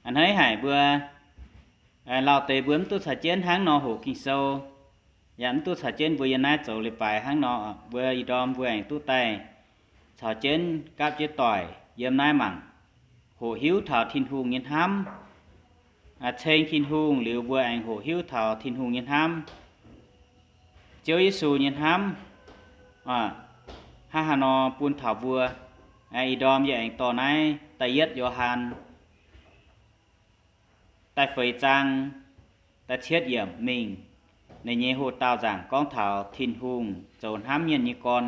A'hneiv haic mbuo, lauh deix mbuo mv duqv caux jienv hnangv nor hoqc Ging-Sou, yaac mv duqv caux jienv mbuo yiem naaiv zoux leiz-baaix hnangv nor. Mbuo ih ndorm mbuo aengx duqv daaih caux jienv gapv jienv doic yiem naaiv mangc, hoqc hiuv taux Tin-Hungh nyei hnamv, ceng Tin-Hungh liuz mbuo aengx hoqc hiuv taux Tin-Hungh nyei hnamv, Ziouv Yesu nyei hnamv, hnangv haaix nor bun taux mbuo. Ih ndorm yie aengx dorh naaiv da'yietv Yo^han da'feix zaang da'cietv yiemc mingh. Ninh nyei hoqc daauh nzaangc gorngv taux Tin-Hungh zoux hnamv mienh nyei gorn.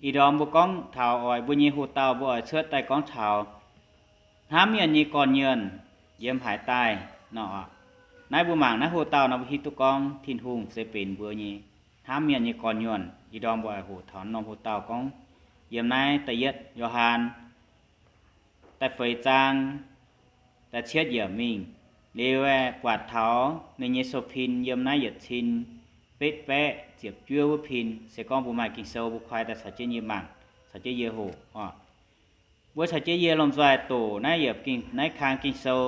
Ih ndorm mbuo gorngv taux oix mbuo nyei hoqc daauh mbuo oix cuotv daaih gorngv taux hnamv mienh nyei gorn-nyuonh yiem haaix daaih nor. Naaiv mbuo mangc naaiv hoqc daauh nor mbuo hiuv duqv gorngv Tin-Hungh se benx mbuo nyei hnamv mienh nyei gorn-nyuonh. Ih ndorm mbuo oix hoqc taux norm hoqc daauh gorngv yiem naaiv da'yietv Yo^han da'feix zaang da'cietv yiemc mingh. Liuz aeqv, buatc taux ninh nyei sou-pin yiem naaiv yietc cin betv baeqv ziepc juov wuov pin. Se gorngv mbuo maaih Ging-Sou mbuo koi daaih caux jienv yie mangc, caux jienv yie hoqc oc. Mbuo caux jienv yie lomh nzoih doqc naaiv yiemc, naaiv kang Ging-Sou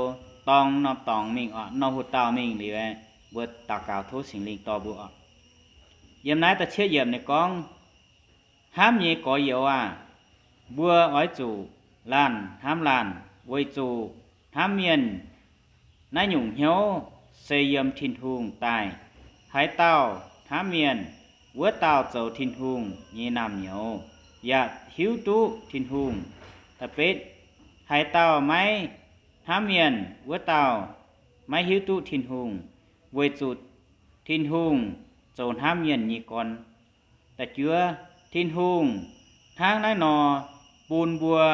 dorng norm dorngx mingh oc, norm hoqc daauh mingh liuz aeqv, mbuo daux gaux tov Singx Lingh dorh mbuo oc. Yiem naaiv da'cietv yiemc ninh gorngv, Hnamv nyei gorx-youz aah! Mbuo oix zuqc laanh hnamv laanh, weic zuqc hnamv mienh naaiv nyungc hnyouv se yiem Tin-Hungh daaih. Haaix dauh hnamv mienh, wuov dauh zoux Tin-Hungh nyei naamh nyouz, yaac hiuv duqv Tin-Hungh. Da'betv, haaix dauh maiv hnamv mienh, wuov dauh maiv hiuv duqv Tin-Hungh, weic zuqc Tin-Hungh zoux hnamv mienh nyei gorn. Da'juov, Tin-Hungh hnangv naaiv nor bun mbuo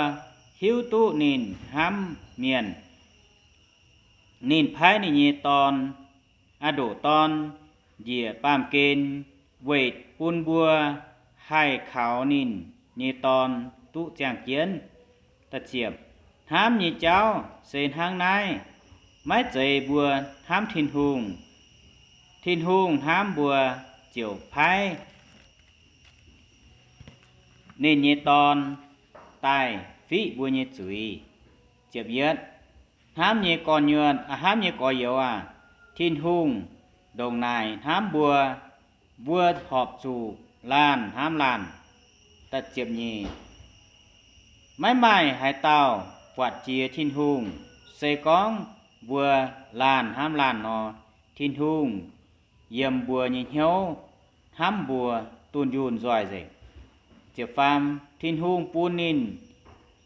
hiuv duqv ninh hnamv mienh. Ninh paaiv ninh nyei Dorn, a'ndoqc Dorn, njiec baamh gen weic bun mbuo haih kaux ninh nyei Dorn duqv ziangh jienv. Hnamv nyei jauv se hnangv naaiv, maiv zeiz mbuo hnamv Tin-Hungh. Tin-Hungh hnamv mbuo ziouc paaiv ninh nyei Dorn daaih fiqv mbuo nyei zuiz. Hnamv nyei gorn-nyuonh, hnamv nyei gorx-youz aah! Tin-Hungh ndongc naaic hnamv mbuo, mbuo horpc zuqc laanh hnamv laanh. Maiv maaih haaix dauh buatc jiex Tin-Hungh, se gorngv mbuo laanh hnamv laanh nor, Tin-Hungh yiem mbuo nyei hnyouv hnamv mbuo dunh yunh nzoih nzengc. Tin-Hungh bun ninh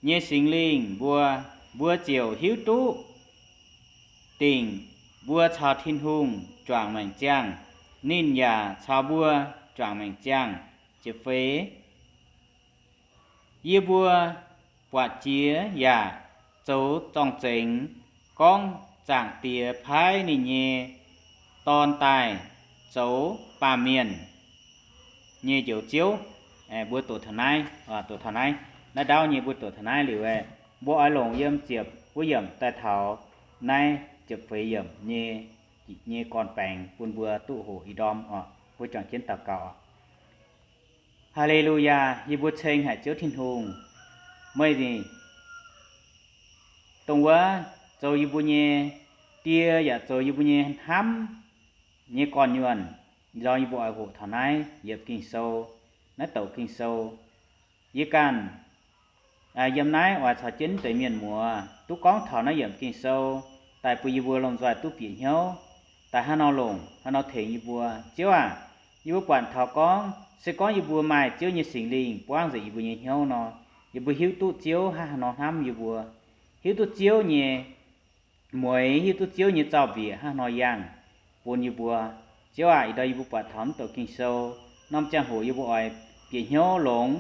nyei Singx Lingh mbuo, mbuo ziouc hiuv duqv dingc mbuo caux Tin-Hungh juangc maengc ziangh, ninh yaac caux mbuo juangc maengc ziangh. Yie mbuo buatc jiex yaac zoux zorng-zengx gorngv Zaangc Diex paaiv ninh nyei Dorn daaih zoux baamh mienh nyei Njoux Ziouv. Mbuo doqc taux naaiv, doqc taux naaiv, naaiv ndauv nyei mbuo doqc taux naaiv liuz, mbuo oix longc yiem ziepc wuov yiemc daaih taux naaiv ziepc feix yiemc nyei, nyei gorn-baengx bun mbuo duqv hoqc ih ndorm oc. Mbuo juangc jienv daux gaux oc. Haa^le^lu^yaa, yie mbuo ceng haic Ziouv Tin-Hungh, meih dongh wuov zoux yie mbuo nyei Die yaac zoux yie mbuo nyei hnamv nyei gorn-nyuonh. Nzorng yie mbuo oix hoqc taux naaiv yiemc Ging-Sou, naaiv douc Ging-Sou. Yie ganh yiem naaiv oix caux jienv deix mienh muoz duqv gorngv taux naaiv yiemc Ging-Sou daaih bun yie mbuo lomh nzoih duqv bieqc hnyouv, daaih haaix nor longc, haaix nor tengx yie mbuo. Ziouv aac, yie mbuo buatc taux gorngv se gorngv yie mbuo maaih Ziouv nyei Singx Lingh buangv nzengc yie mbuo nyei hnyouv nor, yie mbuo hiuv duqv Ziouv hnangv haaix nor hnamv yie mbuo, hiuv duqv Ziouv nyei mueix, hiuv duqv Ziouv nyei zaux-mbiec hnangv haaix nor yangh bun yie mbuo. Ziouv aac, ih ndorm yie mbuo buatc taux mv douc Ging-Sou, norm ziangh hoc yie mbuo oix bieqc hnyouv longx,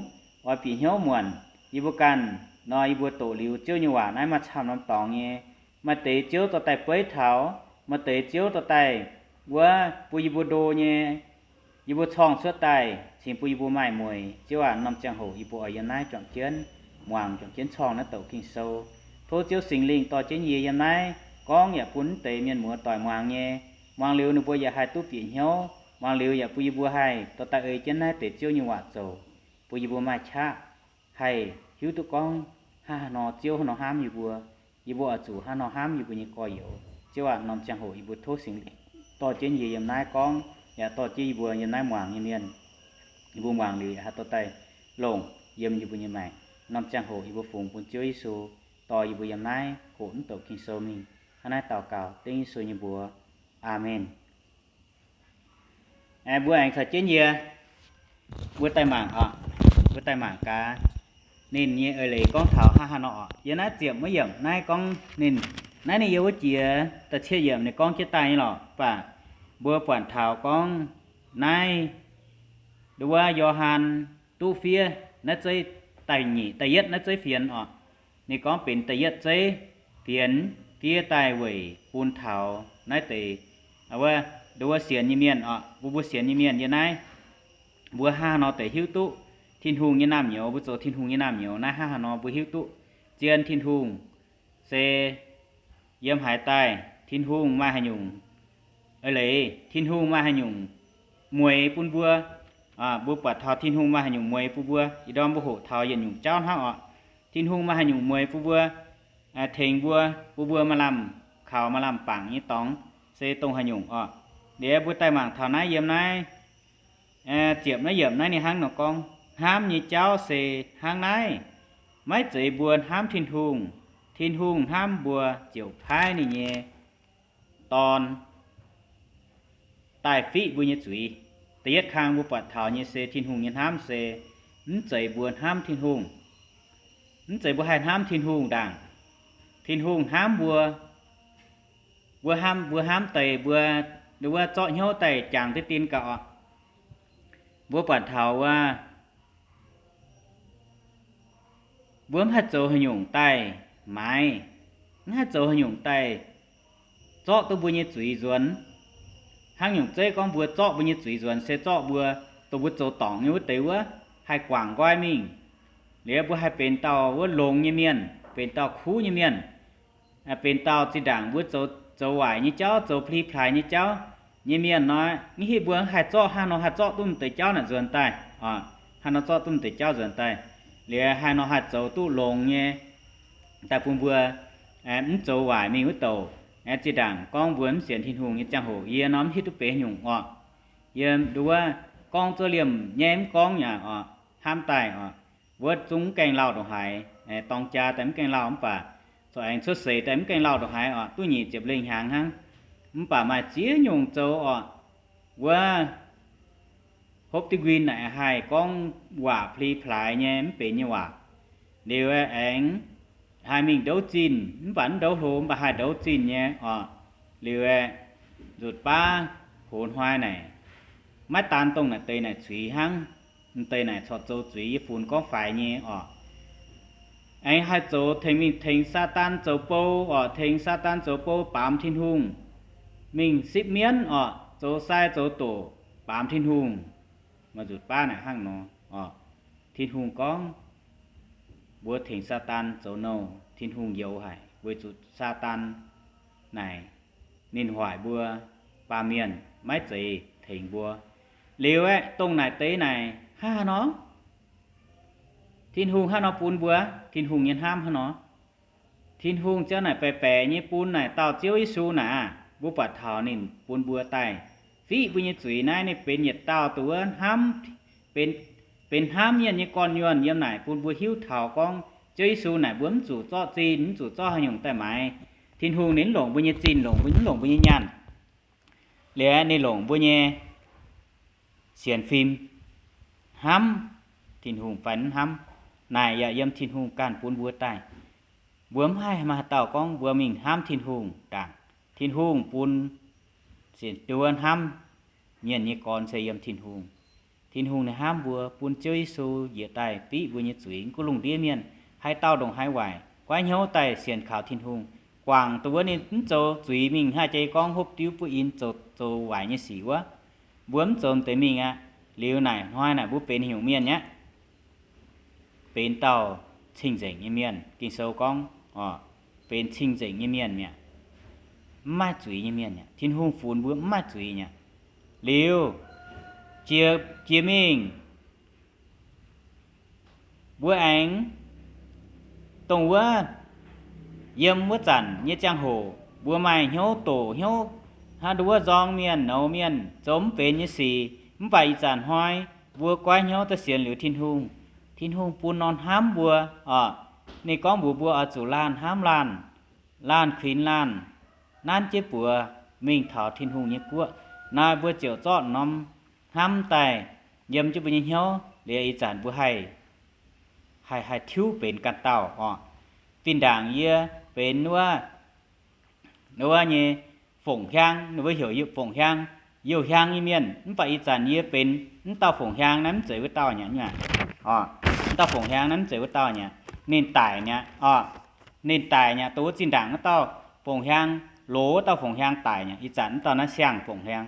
oix bieqc hnyouv muonc. Yie mbuo ganh nor, yie mbuo doqc liuz Ziouv nyei waac naaiv maaih camv norm dorngx nyei. Maaih deix Ziouv dorh daaih beiv taux, maaih deix Ziouv dorh daaih wuov bun yie mbuo ndo nyei, yie mbuo corng cuotv daaih cingx bun yie mbuo maaih mueix. Ziouv aac, norm ziangh hoc yie mbuo oix yiem naaiv juangc jienv muangx, juangc jienv corng naaiv douc Ging-Sou. Tov Ziouv Singx Lingh dorh jienv yie yiem naaiv gorngv yaac bun mv deix mienh muoz doic muangx nyei. Muangx liuz ninh mbuo yaac haih duqv bieqc hnyouv. Muangx liuz yaac bun yie mbuo haih dorh daaih ei jienv naaiv deix Ziouv nyei waac zoux, bun yie mbuo maaih qaqv haih hiuv duqv gorngv hnangv haaix nor Ziouv hnangv nor hnamv yie mbuo. Yie mbuo oix zuqc hnangv nor hnamv yie mbuo nyei gorx-youz. Ziouv aac, norm ziangh hoc yie mbuo tov Singx Lingh dorh jienv yie yiem naaiv gorngv, yaac dorh jienv yie mbuo yiem naaiv muangx nyei mienh, yie mbuo muangx liuz haaix dorh daaih longc yiem yie mbuo nyei maengc. Norm ziangh hoc yie mbuo fungx bun Ziouv Yesu dorh yie mbuo yiem naaiv hoqc mv douc Ging-Sou mingh. Hnangv naaiv daux gaux dengv Yesu nyei mbuox. Aamen. Aengx mbuo aengx caux jienv yie mbuo daaih mangc oc. Mbuo daaih mangc gaax ninh nyei eix leiz gorngv taux hnangv haaix nor oc. Yiem naaiv ziepc maiv yiemc naaiv gorngv ninh, naaiv ninh yiem wuov jiex da'cietv yiemc ninh gorngv jienv daaih nyei lorqc. Mv baac mbuo buatc taux gorngv naaiv, nduov wuov Yo^han duqv fiev naaiv zeiv da'nyeic, da'yietv naaiv zeiv fienx oc. Ninh gorngv benx da'yietv zeiv fienx fiev daaih weic bun taux naaiv deix, nduov wuov sienx nyei mienh oc. Mbuo, mbuo sienx nyei mienh yiem naaiv, mbuo hnangv haaix nor deix hiuv duqv Tin-Hungh nyei naamh nyouz, mbuo zoux Tin-Hungh nyei naamh nyouz naaiv hnangv haaix nor mbuo hiuv duqv. Zien Tin-Hungh se yiem haaix daaih, Tin-Hungh maaih haaix nyungc eix leiz, Tin-Hungh maaih haaix nyungc mueix bun mbuo. Mbuo buatc taux Tin-Hungh maaih haaix nyungc mueix bun mbuo, ih ndorm mbuo hoqc taux yietc nyungc jauv hnangv oc. Tin-Hungh maaih haaix nyungc mueix bun mbuo, tengx mbuo, bun mbuo maaih lamh kaux maaih lamh bangc nyei dorngx se dongh haaix nyungc oc. Liuz mbuo daaih mangc taux naaiv yiem naaiv ziepc naaiv yiemc naaiv ninh hnangv nor gorngv, hnamv nyei jauv se hnangv naaiv, maiv zeiz mbuo hnamv Tin-Hungh. Tin-Hungh hnamv mbuo ziouc paaiv ninh nyei Dorn daaih fiqv mbuo nyei zuiz. Da'yietv kang mbuo buatc taux nyei se Tin-Hungh nyei hnamv se mv zeiz mbuo hnamv Tin-Hungh, mv zeiz mbuo haih hnamv Tin-Hungh ndaangc. Tin-Hungh hnamv mbuo, mbuo hnamv, mbuo hnamv deix mbuo, wuov zorqv hnyouv daaih jangx deix dien gaax oc. Mbuo buatc taux wuov mbuo mv haih zoux haaix nyungc daaih maaiz, mv haih zoux haaix nyungc daaih zorqv duqv mbuo nyei zuiz nzuonx. Hnangv nyungc zeiv gorngv mbuo zorqv mbuo nyei zuiz nzuonx se zorqv mbuo, dongh mbuo zoux dorngc nyei wuov deix wuov, haih guangc nqoi mingh. Liuz mbuo haih benx dauh wuov longx nyei mienh, benx dauh kuv nyei mienh, benx dauh zinh ndaangc mbuo zoux, zoux waaic nyei jauv, zoux pli plaaix nyei jauv nyei mienh nor, mv hiuv mbuo haih zorqv, haaix nor haih zorqv duqv m'deix jauv naaic nzuonx daaih, haaix nor zorqv duqv m'deix jauv nzuonx daaih, liuz haaix nor haih zoux duqv longx nyei daaih bun mbuo mv zoux waaic mingh wuov douc. Zinh ndaangc gorngv mbuo mv sienx Tin-Hungh nyei ziangh hoc, yie nor mv hiuv duqv benx haaix nyungc orqc. Yie nduov gorngv zouv liemh nyei mv gorngv yaac orqc, hnamv daaih orqc, wuov zungv mv gaengh lauh ndongc haaix, dorng jaa daaih mv gaengh lauh mv baac, corc aengx cuotv seix daaih mv gaengh lauh ndongc haaix orqc, duqv nyic ziepc lengh hnyangx hnangv. Mv baac maaih ziex nyungc zoux orqc, wuov hopv diuv nquin naaic haih gorngv waac pli plaaix nyei mv benx nyei waac. Liuz aengx haih mingh ndouv zinh mv baac mv ndouv hlo mv baac haih ndouv zinh nyei orqc. Liuz nzutc baav hoz hnoi naaic, maiv daan dongh naaic deix naaic zuiz hnangv, m'deix naaic corc zoux zuiz yie funx gorngv faix nyei orqc. Aengx haih zoux tengx mingh tengx Saadaan zoux bou orqc, tengx Saadaan zoux bou baamz Tin-Hungh, mingh sipv mienv orqc, zoux sai zoux doqc baamz Tin-Hungh. Maaih nzutc baav naaic hnangv nor orqc. Tin-Hungh gorngv, mbuo tengx Saadaan zoux nouh, Tin-Hungh youx haic, weic zuqc Saadaan naaic ninh hoic mbuo baamh mienh, maiv zeiz tengx mbuo. Liuz aeqv, dongh naaic deix naaic hnangv haaix nor? Tin-Hungh hnangv nor bun mbuo, Tin-Hungh nyei hnamv hnangv nor. Tin-Hungh ziouc naaic baeqc baeqc nyei bun naaic dauh Ziouv Yesu naaic aqv. Mbuo buatc taux ninh bun mbuo daaih fiqv mbuo nyei zuiz naaiv, ninh benx yietc dauh dongh wuov hnamv, benx, benx hnamv mienh nyei gorn-nyuonh yiem naaic bun mbuo hiuv taux gorngv Ziouv Yesu naaic mbuo mv zuqc zorqv zinh, mv zuqc zorqv haaix nyungc daaih maaiz. Tin-Hungh ninh mv longc mbuo nyei zinh, longc mbuo, mv longc mbuo nyei nyaanh. Liuz ninh longc mbuo nyei sienx fim, hnamv Tin-Hungh fai mv hnamv, naaic yaac yiem Tin-Hungh ganh bun mbuo daaih. Mbuo mv haih maaih dauh gorngv mbuo mingh hnamv Tin-Hungh ndaangc. Tin-Hungh bun, sienx duqv hnamv mienh nyei gorn se yiem Tin-Hungh. Tin-Hungh ninh hnamv mbuo, bun Ziouv Yesu njiec daaih fiqv mbuo nyei zuiz. Mv gunv lungh ndiev mienh haaix dauh ndongc haaix waaic, goiv hnyouv daaih sienx kaux Tin-Hungh, guangc dongh wuov ninh mv zoux zuiz mingh, haih jiex gorngv hopv diuv buov in, zoux, zoux waaic nyei sic wuov, mbuo mv zoux m'deix mingh aqv. Liuz naaic hnoi naaic mbuo benx haaix nyungc mienh aqv? Benx dauh cing-nzengc nyei mienh. Ging-Sou gorngv, benx cing-nzengc nyei mienh mi'aqv, mv maaih zuiz nyei mienh mi'aqv. Tin-Hungh funx mbuo mv maaih zuiz mi'aqv. Liuz, jiex, jiex mingh, mbuo aengx dongh wuov Yiem wuov zanc nyei ziangh hoc mbuo maaih hnyouv doqc hnyouv, hnangv nduov nzorng mienh, nouz mienh, zoux mv benx nyei sic. Mv baac ih zanc hnoi mbuo goiv hnyouv daaih sienx liuz Tin-Hungh, Tin-Hungh bun norm hnamv mbuo, oc. Ninh gorngv mbuox mbuo oix zuqc laanh hnamv laanh, laanh kuinx laanh, nanv jienv buoz mingh taux Tin-Hungh nyei guoqv. Naaiv mbuo ziouc zorqv norm hnamv daaih yiem jienv mbuo nyei hnyouv liuz, ih zanc mbuo haih haih, haih tiuv benx ganh dauh oc. Zinh ndaangc yie benx wuov, wuov nyei fongc hiaang, ninh mbuo heuc yie fongc hiaang, youh hiaang nyei mienh. Mv baac ih zanc yie benx mv dauh fongc hiaang naaiv mv zeiz wuov dauh nyei aqv. Mv dauh fongc hiaang naaiv mv zeiz wuov dauh nyei aqv. Ninh daic nyei aqv oc. Ninh daic nyei aqv. Dongh wuov zinh ndaangc wuov dauh fongc hiaang, loz wuov dauh fongc hiaang daic nyei aqv. Ih zanc mv dauh naaiv siang-fongc hiaang,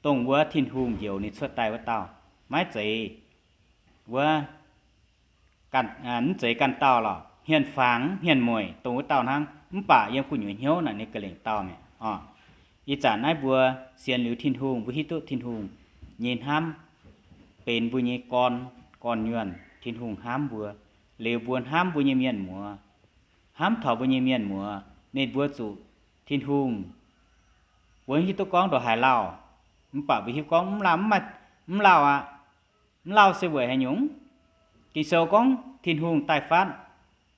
dongh wuov Tin-Hungh njoux ninh cuotv daaih wuov dauh, maiv zeiz wuov mv zeiz ganh dauh lorqc. Hmien-fangx hmien-mueic dongh wuov dauh hnangv, mv baac yiem gu'nyuoz hnyouv naaic ninh ga'lengc dauh mi'aqv oc. Ih zanc naaiv mbuo sienx liuz Tin-Hungh, mbuo hiuv duqv Tin-Hungh nyei hnamv benx mbuo nyei gorn, gorn-nyuonh. Tin-Hungh hnamv mbuo, liuz mbuo hnamv mbuo nyei mienh muoz, hnamv taux mbuo nyei mienh muoz, ninh mbuo zuqc Tin-Hungh, mbuo hiuv duqv gorngv ndongc haaix lauh, mv baac mbuo hiuv gorngv mv lauh, mv maaih, mv lauh aqv. Mv lauh se weic haaix nyungc? Ging-Sou gorngv Tin-Hungh daaih fatv,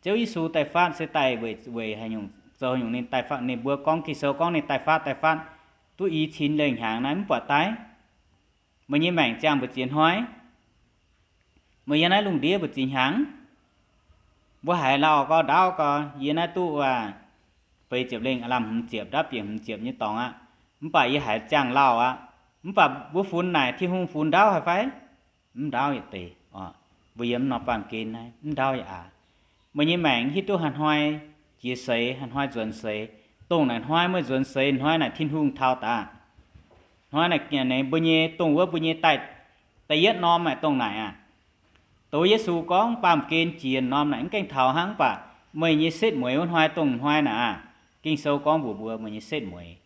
Ziouv Yesu daaih fatv se daaih weic, weic haaix nyungc, zoux haaix nyungc ninh daaih fatv? Ninh mbuo gorngv, Ging-Sou gorngv ninh daaih fatv, daaih fatv duqv i cin lengh hnyangx naaiv mv buatc daaih. Meih nyei maengc ziangh mbu'ziex hnoi? Meih yiem naaiv lungh ndiev mbu'ziex hnyangx? Mbuo haiz lauh gau, ndaauv gau, yie naaiv duqv aac, feix ziepc lengh aav lamh hmz ziepc, ndaauv bieqc hmz ziepc nyei dorngx aqv. Mv baac yie haiz ziangh lauh aqv. Mv baac mbuo funx naaic, Tin-Hungh funx ndaauv haic fai? Mv ndaauv yietc deix oc. Mbuo yiem norm baamh gen naaiv mv ndaauv yietc aax. Meih nyei maengc hiuv duqv haaix hnoi jiex seix, haaix hnoi nzuonx seix. Dongh naaic hnoi meih nzuonx seix hnoi naaic Tin-Hungh taux daaih. Hnoi naaic mbuo nyei, dongh wuov mbuo nyei daaih, da'yietv norm naaic dongh naaic aqv. Dongh Yesu gorngv baamh gen jiex norm naaic mv gaengh taux hnangv, mv baac meih nyei setv mueiz wuov hnoi dongh hnoi naaic aqv. Ging-Sou gorngv mbuox mbuo meih nyei setv mueiz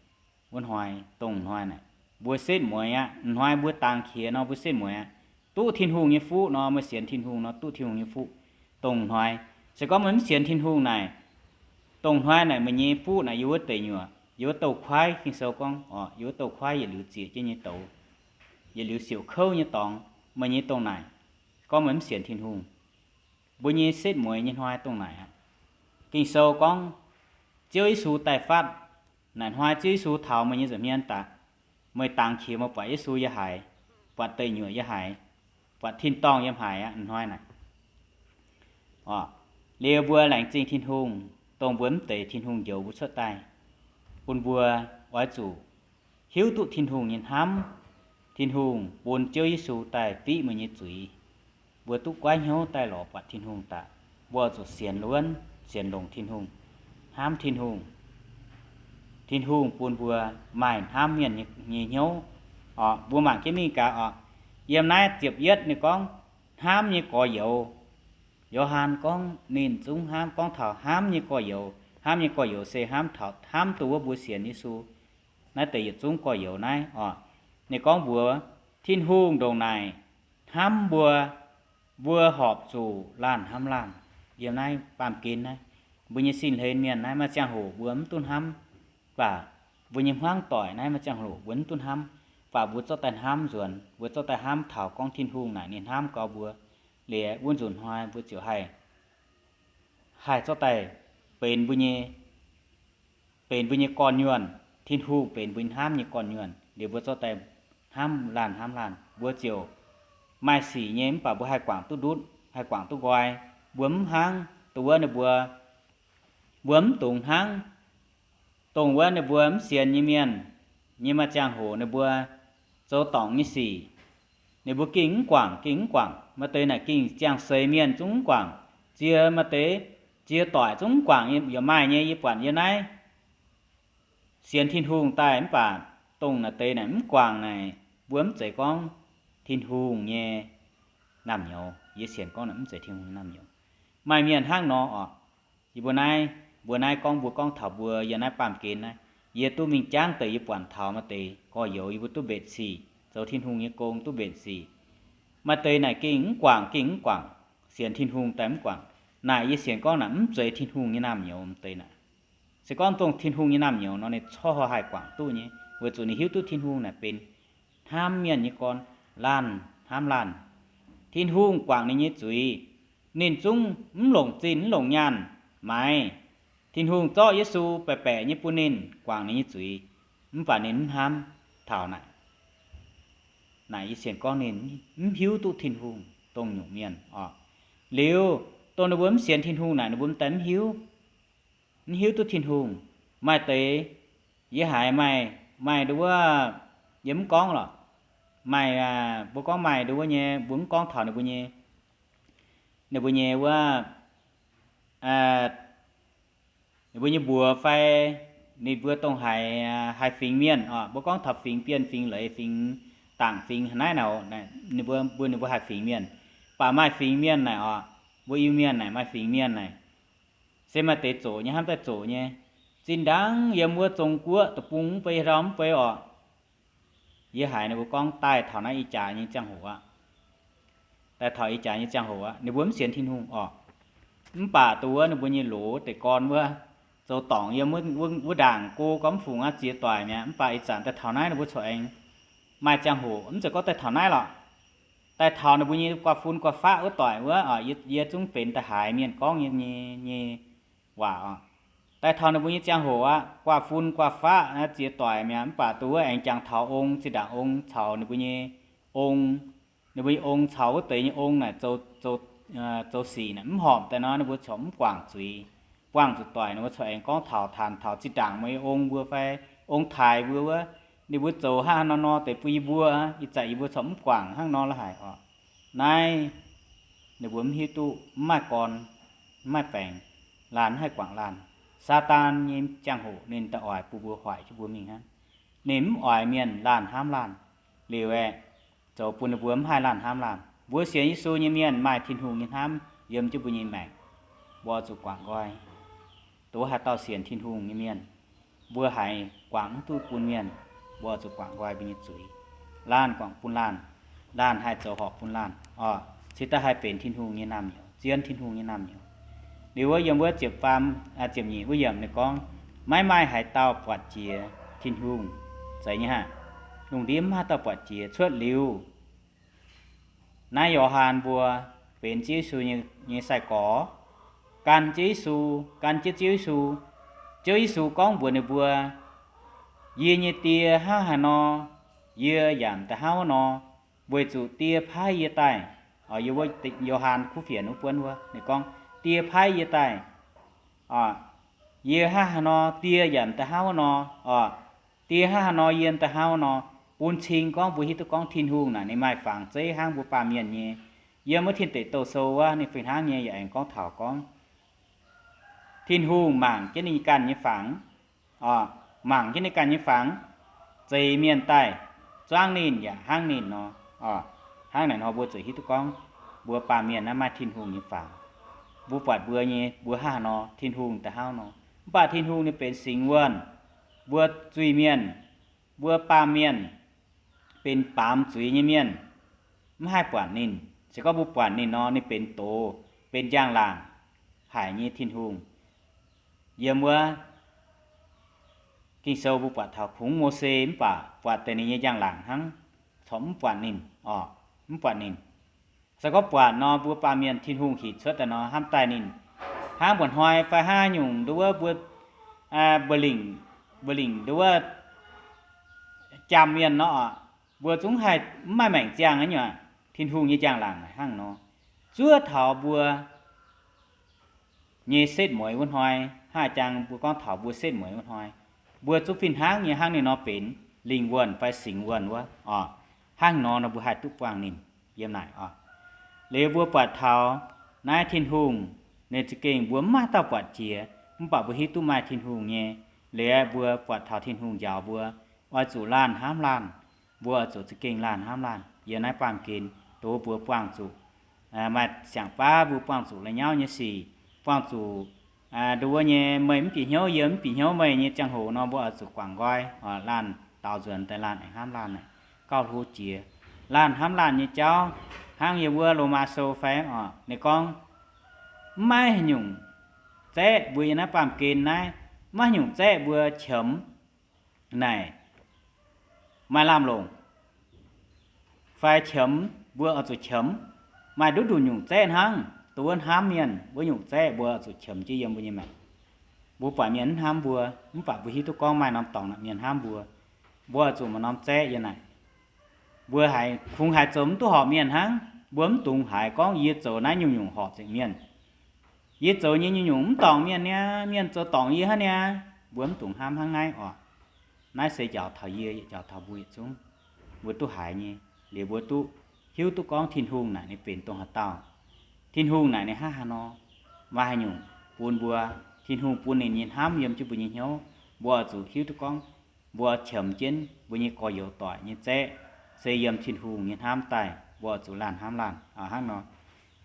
wuov hnoi dongh hnoi naaic, mbuo setv mueiz aqv. Hnoi mbuo dangx qiex nor mbuo setv mueiz aqv. Duqv Tin-Hungh nyei fuqv nor, meih sienx Tin-Hungh nor duqv Tin-Hungh nyei fuqv. Dongh hnoi, se gorngv meih mv sienx Tin-Hungh naaic, dongh hnoi naaic meih nyei fuqv naaic yiem wuov deic nyuoqc, yiem wuov douz-kuaaiv. Ging-Sou gorngv oc, yiem wuov douz-kuaaiv yietc liuz zieqc jienv nyei douz, yietc liuz siouc kouv nyei dorngx, meih nyei dongh naaic. Gorngv meih mv sienx Tin-Hungh, mbuo nyei setv mueiz nyei hnoi dongh naaic aqv. Ging-Sou gorngv Ziouv Yesu daaih fatv naaic hnoi, Ziouv Yesu taux meih nyei nza'hmien daaih, meih dangx qiex meih buatc Yesu yiem haaix, buatc deic nyuoqc yiem haaix, buatc tin-dorngh yiem haaix aqv, hnoi naaic. Liuz mbuo laengz zingh Tin-Hungh, dongh mbuo mv deix Tin-Hungh njoux mbuo cuotv daaih, bun mbuo oix zuqc hiuv duqv Tin-Hungh nyei hnamv. Tin-Hungh bun Ziouv Yesu daaih fiqv meih nyei zuiz, mbuo duqv goiv hnyouv daaih lorz buatc Tin-Hungh daaih, mbuo zuqc sienx wuonv, sienx longx Tin-Hungh, hnamv Tin-Hungh. Tin-Hungh bun mbuo maaih hnamv mienh nyei hnyouv. Oc, mbuo mangc jienv mingh gaax oc. Yiem naaiv ziepc yietv ninh gorngv hnamv nyei gorx-youz. Yo^han gorngv ninh zungv hnamv, gorngv taux hnamv nyei gorx-youz. Hnamv nyei gorx-youz se hnamv taux, hnamv dongh wuov mbuo sienx Yesu naaiv deix yietc zungv gorx-youz naaiv oc. Ninh gorngv mbuox Tin-Hungh ndongc naaic hnamv mbuo, mbuo horpc zuqc laanh hnamv laanh. Yiem naaiv baamh gen naaiv, mbuo nyei sin hlen mienh naaiv maaih ziangh hoc mbuo mv duqv hnamv, mv baac mbuo nyei hmuangv doic naaiv maaih ziangh hoc mbuo mv duqv hnamv, mv baac mbuo zorqv daaih hnamv nzuonx, mbuo zorqv daaih hnamv taux gorngv Tin-Hungh naaic ninh hnamv gau mbuo. Liuz wuov nzunc hnoi mbuo ziouc haih, haih zorqv daaih benx mbuo nyei, benx mbuo nyei gorn-nyuonh. Tin-Hungh benx mbuo hnamv nyei gorn-nyuonh liuz mbuo zorqv daaih hnamv laanh hnamv laanh, mbuo ziouc maaih sic nyei, mv baac mbuo haih guangc duqv ndutv, haih guangc duqv nqoi. Mbuo mv hnangv dongh wuov ninh mbuo, mbuo mv dungx hnangv dongh wuov ninh mbuo mv sienx nyei mienh nyei maaih ziangh hoc ninh mbuo zoux dorngc nyei sic, ninh mbuo gengh mv guangc, gengh mv guangc. Maaih deix naaic gengh ziangh seix mienh zungv mv guangc, ziex, maaih deix ziex doic zungv mv guangc, yaac maaih nyei. Yie buatc yie naaiv sienx Tin-Hungh daaih mv baac dongh naaic deix naaic mv guangc naaic, mbuo mv zeiz gorngv Tin-Hungh nyei naamh nyouz. Yie sienx gorngv naaic mv zeiz Tin-Hungh nyei naamh nyouz. Maaih mienh hnangv nor oc. Yie mbuo naaiv, mbuo naaiv gorngv, mbuo gorngv taux mbuo yiem naaiv baamh gen naaiv, yie duqv mingh jangv deix yie buatc taux maaih deix gorx-youz yie mbuo duqv mbenc sic, zoux Tin-Hungh nyei gong duqv mbenc sic. Maaih deix naaic gengh mv guangc, gengh mv guangc, sienx Tin-Hungh daaih mv guangc. Naaic yie sienx gorngv naaic mv zeiz Tin-Hungh nyei naamh nyouz deix naaic. Se gorngv dongh Tin-Hungh nyei naamh nyouz nor, ninh corc haih guangc duqv nyei, weic zuqc ninh hiuv duqv Tin-Hungh naaic benx hnamv mienh nyei gorn, laanh hnamv laanh. Tin-Hungh guangc ninh nyei zuiz, ninh zungv mv longc zinh mv longc nyaanh maaiz. Tin-Hungh zorqv Yesu baeqc baeqc nyei bun ninh guangc ninh nyei zuiz, mv baac ninh mv hnamv taux naaic. Naaic yie sienx gorngv ninh mv hiuv duqv Tin-Hungh dongh nyungc mienh oc. Liuz, dongh ninh mbuo mv sienx Tin-Hungh naaic, ninh mbuo m'daaih mv hiuv, mv hiuv duqv Tin-Hungh. Maaih deix, yie haiz maaih, maaih nduov wuov, yie mv gorngv lorqc. Maaih, mbuo gorngv maaih nduov wuov nyei, mbuo mv gorngv taux ninh mbuo nyei, ninh mbuo nyei wuov, ninh mbuo nyei mbuox fai ninh mbuo dongh haiz, haiz fingx mienh oc. Mbuo gorngv taux fingx bienh, fingx leiz, fingx dangc, fingx haaix naaiv naaic, ninh mbuo, mbuo, ninh mbuo haiz fingx mienh. Baac maaih fingx mienh naaic oc, mbuo Iu-Mienh naaic maaih fingx mienh naaic, se maaih deix zoqc nyei hnamv daaih zoqc nyei. Zinh ndaangc yiem wuov Zong-Guoqv deic-bung mv bei, ndau mv bei oc, yie haiz ninh mbuo gorngv daaih taux naaiv ih jaax nyei ziangh hoc aqv, daaih taux ih jaax nyei ziangh hoc aqv, ninh mbuo mv sienx Tin-Hungh oc. Mv baac dongh wuov ninh mbuo nyei loz deic gorn wuov, zoux dorngc yiem wuov ndaangc go gormx fungc aqv, ziex doic mi'aqv. Mv baac ih zanc daaih taux naaiv ninh mbuo corc aengx maaih ziangh hoc, mv zeiz gorngv daaih taux naaiv lorqc. Daaih taux ninh mbuo nyei guaav fun guaav faqv wuov doic wuov, yie zungv benx da'haaix mienh gorngv nyei, nyei waac oc. Daaih taux ninh mbuo nyei ziangh hoc aqv, guaav fun guaav faqv ziex doic mi'aqv. Mv baac dongh wuov aengx jangx taux ong, zinh ndaangc ong caux ninh mbuo nyei ong, ninh mbuo nyei ong caux wuov deix nyei ong naaic zoux sic naaic mv horpc daaih nor, ninh mbuo corc mv guangc zuiz, buangh zuqc doic. Ninh mbuo corc aengx gorngv taux, taanx taux zinh ndaangc meih ong mbuo fai ong-taaix mbuo wuov, ninh mbuo zoux hnangv haaix nor nor deix bun yie mbuo, ih zanc yie mbuo corc mv guangc hnangv nor la'haic oc. Naaiv ninh mbuo mv hiuv duqv, mv maaih gorn, mv maaih baengc, laanh mv haih guangc laanh. Saadaan nyei ziangh hoc ninh daaih oix bun mbuo hoic jienv mbuo mingh hnangv. Ninh mv oix mienh laanh hnamv laanh. Liuz aeqv, zoux bun ninh mbuo mv haih laanh hnamv laanh. Mbuo sienx Yesu nyei mienh maaih Tin-Hungh nyei hnamv yiem jienv mbuo nyei maengc, mbuo oix zuqc guangc nqoi. Dongh haaix dauh sienx Tin-Hungh nyei mienh, mbuo haiz guangc mv duqv bun mienh, mbuo oix zuqc guangc nqoi mbuo nyei zuiz. Laanh guangc bun laanh, laanh haih zoux horpc bun laanh oc, cingx daaih haih benx Tin-Hungh nyei naamh nyouz, zien Tin-Hungh nyei naamh nyouz. Liuz wuov yiem wuov ziepc faam, ziepc nyeic wuov yiemc ninh gorngv, maiv maaih haaix dauh buatc jiex Tin-Hungh. Zeiz nyei haic. Lungh ndiev mv maaih haaix dauh buatc jiex cuotv liuz naaiv Yo^han mbuo benx Ziouv Yesu nyei sai-gorx, gan Ziouv Yesu, gan jienv Ziouv Yesu. Ziouv Yesu gorngv mbuox ninh mbuo, Yie nyei Die hnangv haaix nor, yie yaac m'daaih hnangv wuov nor, weic zuqc Die paaiv yie daaih. Yiem wuov Yo^han kuv fienx wuov buonv wuov ninh gorngv, Die paaiv yie daaih, yie hnangv haaix nor, Die yaac m'daaih hnangv wuov nor oc. Die hnangv haaix nor, yie m'daaih hnangv wuov nor, bun cing gorngv mbuo hiuv duqv gorngv Tin-Hungh naaic ninh maaih fangx zeiv hnangv mbuo baamh mienh nyei. Yiem wuov Tin Deic Douh sou wuov ninh fih hnangv nyei yaac aengx gorngv taux gorngv Tin-Hungh mangc jienv ninh ganh nyei fangx, mangc jienv ninh ganh nyei fangx, zeix mienh daaih, zuangv ninh yaac hnangv ninh nor. Hnangv naaic nor mbuo zuqc hiuv duqv gorngv mbuo baamh mienh naaiv maaih Tin-Hungh nyei fangx. Mbuo buatc mbuo nyei, mbuo hnangv haaix nor, Tin-Hungh daaih hnangv nor. Mv baac Tin-Hungh ninh benx singx wuonh. Mbuo zuiz-mienh, mbuo baamh mienh, benx baamz zuiz nyei mienh, mv haih buatc ninh. Se gorngv mbuo buatc ninh nor, ninh benx doz, benx njang-laangc haic nyei Tin-Hungh. Yiem wuov Ging-Sou mbuo buatc taux kungx Mose mv baac buatc deix ninh nyei njang-laangc hnangv, corc mv buatc ninh oc, mv buatc ninh. Se gorngv buatc nor, mbuo baamh mienh Tin-Hungh hinc cuotv daaih nor, hnamv daaih ninh hnangv mba'hnoi fai hnangv nyungc nduov wuov mbuo, mbuo lingc, mbuo lingc nduov wuov jaam mienh nor, mbuo zungv haih mv maaih maengc ziangh nyei. Tin-Hungh nyei njang-laangc hnangv nor, zuov taux mbuo nyei setv mueiz wuov hnoi, hnangv jang mbuo gorngv taux mbuo setv mueiz wuov hnoi, mbuo zungv fih hnangv nyei hnangv ninh nor benx lingh wuonh fai singx wuonh wuov oc. Hnangv nor nor mbuo haih duqv buangh ninh yiem naaic oc. Liuz mbuo buatc taux naaiv Tin-Hungh, ninh za'gengh mbuo mv maaih dauh buatc jiex, mv baac mbuo hiuv duqv maaih Tin-Hungh nyei. Liuz mbuo buatc taux Tin-Hungh njaaux mbuo, oix zuqc laanh hnamv laanh. Mbuo oix zuqc za'gengh laanh hnamv laanh yiem naaiv baamh gen, dongh mbuo buangh zuqc maaih siang-baav, mbuo buangh zuqc la'nyauv nyei sic, buangh zuqc nduov wuov nyei meih mv bieqc hnyouv yie, mv bieqc hnyouv meih nyei ziangh hoc nor, mbuo oix zuqc guangc nqoi, laanh daaux nzuonx daaih laanh aengx hnamv laanh naaic, gauh hlo jiex. Laanh hnamv laanh nyei jauv hnangv yiem wuov Lomaa Sou fai oc, ninh gorngv, mv maaih haaix nyungc zaeqv mbuo yiem naaiv baamh gen naaiv Maiv nyungc zaeqv mbuo qiemx naaic maaih lamh longc, fai qiemx mbuo oix zuqc qiemx. Maaih nduqc nduqc nyungc zaeqv hnangv, dongh wuov hnamv mienh wuov nyungc zaeqv mbuo oix zuqc qiemx jienv yiem mbuo nyei maengc. Mbuo buatc mienh mv hnamv mbuo, mv baac mbuo hiuv duqv gorngv maaih norm dorngx naaic mienh hnamv mbuo, mbuo oix zuqc maaih norm zaeqv yiem naaic. Mbuo haiz kungx haiz zoux mv duqv horpc mienh hnangv, mbuo mv dungx haiz gorngv yie zoux naaiv nyungc-nyungc horpc nzengc mienh. Yie zoux nyei nyungc-nyungc mv dorngc mienh niaa, mienh zoux dorngc yie hnangv niaa. Mbuo mv dungx hnamv hnangv naaiv oc. Naaiv se njaaux taux yie, njaaux taux mbuo yietc zungv. Mbuo duqv haiz nyei, liuz mbuo duqv hiuv duqv gorngv Tin-Hungh naaic ninh benx dongh haaix dauh. Tin-Hungh naaic ninh hnangv haaix nor, maaih haaix nyungc bun mbuo, Tin-Hungh bun ninh nyei hnamv yiem jienv mbuo nyei hnyouv, mbuo oix zuqc hiuv duqv gorngv mbuo qiemx jienv mbuo nyei gorx-youz doic nyei zaeqv, se yiem Tin-Hungh nyei hnamv daaih, mbuo oix zuqc laanh hnamv laanh hnangv nor.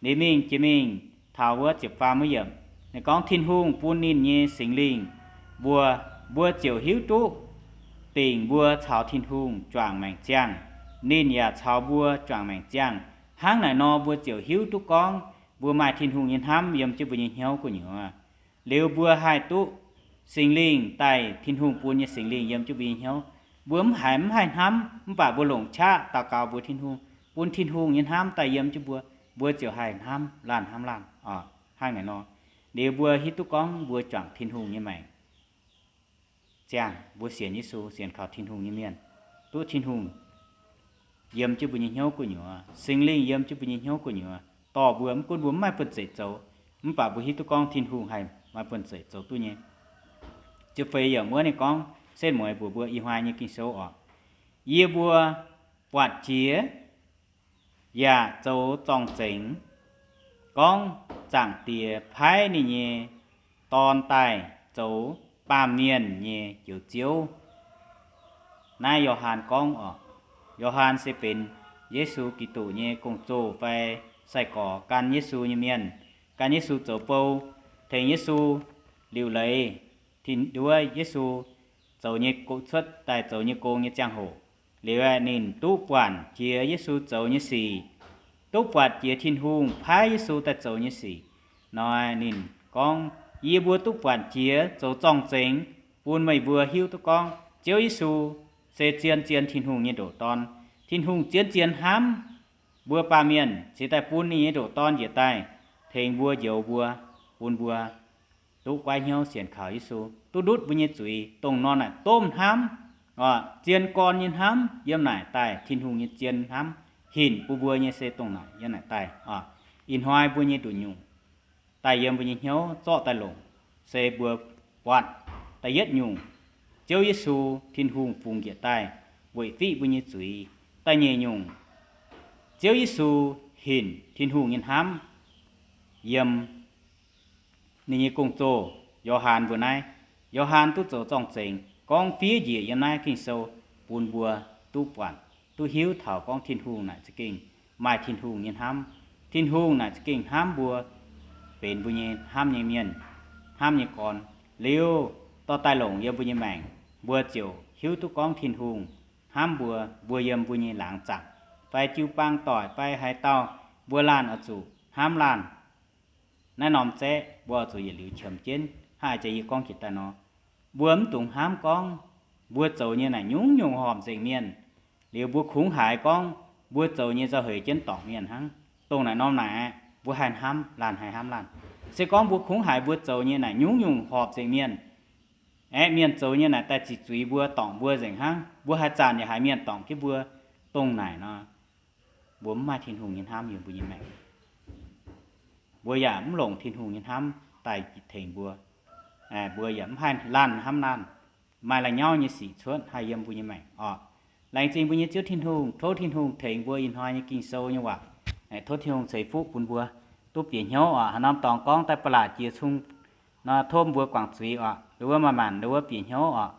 Ninh mingh jiex mingh taux wuov ziepc faam wuov yiemc, ninh gorngv Tin-Hungh bun ninh nyei Singx Lingh mbuo, mbuo ziouc hiuv duqv dingc mbuo caux Tin-Hungh juangc maengc ziangh, ninh yaac caux mbuo juangc maengc ziangh. Hnangv naaic nor mbuo ziouc hiuv duqv gorngv mbuo maaih Tin-Hungh nyei hnamv yiem jienv mbuo nyei hnyouv gu'nyuoz. Liuz mbuo haih duqv Singx Lingh daaih, Tin-Hungh bun nyei Singx Lingh yiem jienv mbuo nyei hnyouv. Mbuo mv haiz, mv haih hnamv, mv baac mbuo longc qaqv daux gaux mbuox Tin-Hungh, bun Tin-Hungh nyei hnamv daaih yiem jienv mbuo, mbuo ziouc haih hnamv laanh hnamv laanh oc. Hnangv naaic nor, liuz mbuo hiuv duqv gorngv mbuo juangc Tin-Hungh nyei maengc ziangh, mbuo sienx Yesu, sienx kaux Tin-Hungh nyei mienh, duqv Tin-Hungh yiem jienv mbuo nyei hnyouv gu'nyuoz, Singx Lingh yiem jienv mbuo nyei hnyouv gu'nyuoz, dorh mbuo, mv gunv mbuo mv maaih buonv-zeic zoux, mv baac mbuo hiuv duqv gorngv Tin-Hungh haih maaih buonv-zeic zoux duqv nyei. Ziepc feix yiemc wuov ninh gorngv setv mueiz mbuox mbuo ih hnoi nyei Ging-Sou oc. Yie mbuo buatc jiex yaac zoux zorng-zengx gorngv Zaangc Diex paaiv ninh nyei Dorn daaih zoux baamh mienh nyei Njoux Ziouv. Naaiv Yo^han gorngv oc. Yo^han se benx Yesu Giduc nyei gong-zoh fai sai-gorx gan Yesu nyei mienh, gan Yesu zoux bou, tengx Yesu liuc leiz, tin nduov Yesu zoux nyei, cuotv daaih zoux nyei gong nyei ziangh hoc. Liuz aeqv, ninh duqv buatc jiex Yesu zoux nyei sic, duqv buatc jiex Tin-Hungh paaiv Yesu daaih zoux nyei sic. Nor ninh gorngv, Yie mbuo duqv buatc jiex zoux zorng-zengx bun meih mbuo hiuv duqv gorngv Ziouv Yesu se zien-zien Tin-Hungh nyei ndoqc Dorn. Tin-Hungh zien-zien hnamv mbuo baamh mienh, cingx daaih bun ninh nyei ndoqc Dorn njiec daaih tengx mbuo, njoux mbuo, bun mbuo duqv goiv hnyouv sienx kaux Yesu, duqv ndutv mbuo nyei zuiz. Dongh nor naaic domh hnamv, zien gorn nyei hnamv yiem naaic daaih, Tin-Hungh nyei zien hnamv hinc bun mbuo nyei se dongh naaic yiem naaic daaih. Ih hnoi mbuo nyei nduqc nyungc daaih yiem mbuo nyei hnyouv zorqv daaih longc, se mbuo buatc da'yietv nyungc, Ziouv Yesu, Tin-Hungh fungx njiec daaih weic fiqv mbuo nyei zuiz. Da'nyeic nyungc, Ziouv Yesu hinc Tin-Hungh nyei hnamv yiem ninh nyei gong-zoh, Yo^han mbuo naaiv. Yo^han duqv zoux zorng-zengx gorngv fiev njiec yiem naaiv Ging-Sou bun mbuo duqv buatc, duqv hiuv taux gorngv Tin-Hungh naaic za'gengh maaih Tin-Hungh nyei hnamv. Tin-Hungh naaic za'gengh hnamv mbuo, benx mbuo nyei hnamv nyei mienh, hnamv nyei gorn. Liuz dorh daaih longc yiem mbuo nyei maengc, mbuo ziouc hiuv duqv gorngv Tin-Hungh hnamv mbuo, mbuo yiem mbuo nyei laangz zaangc fai jiu-baang doic fai haaix dauh, mbuo laanh oix zuqc hnamv laanh. Naaiv norm zaeqv mbuo oix zuqc yietc liuz qiemx jienv hnangv a'jang yie gorngv jiex daaih nor. Mbuo mv dungx hnamv gorngv mbuo zoux nyei naaic nyungc-nyungc horpc nzengc mienh, liuz mbuo kungx haiz gorngv mbuo zoux nyei nzauh heix jienv dorngc mienh hnangv. Dongh naaic norm naaic aeqv, mbuo haih hnamv laanh, haih hnamv laanh. Se gorngv mbuo kungx haiz mbuo zoux nyei naaic nyungc-nyungc horpc nzengc mienh aeqv, mienh zoux nyei naaic daaih ziqc zuiz mbuo, dorngc mbuo nzengc hnangv, mbuo haaix zanc yaac haiz mienh dorngc jienv mbuo, dongh naaic nor, mbuo mv maaih Tin-Hungh nyei hnamv yiem mbuo nyei maengc. Mbuo yaac mv longc Tin-Hungh nyei hnamv daaih tengx mbuo. Mbuo yaac mv haih laanh hnamv laanh, maaih la'nyauv nyei sic cuotv haih yiem mbuo nyei maengc oc. Laengz zingh mbuo nyei Ziouv Tin-Hungh, tov Tin-Hungh tengx mbuo ih hnoi nyei Ging-Sou nyei waac. Tov Tin-Hungh ceix fuqv bun mbuo duqv bieqc hnyouv oc. Haaix norm dorngx gorngv daaih ba'laqc jiex cung nor, tov mbuo guangc zuiz oc. Ndo wuov maaih maanc ndo wuov bieqc hnyouv oc.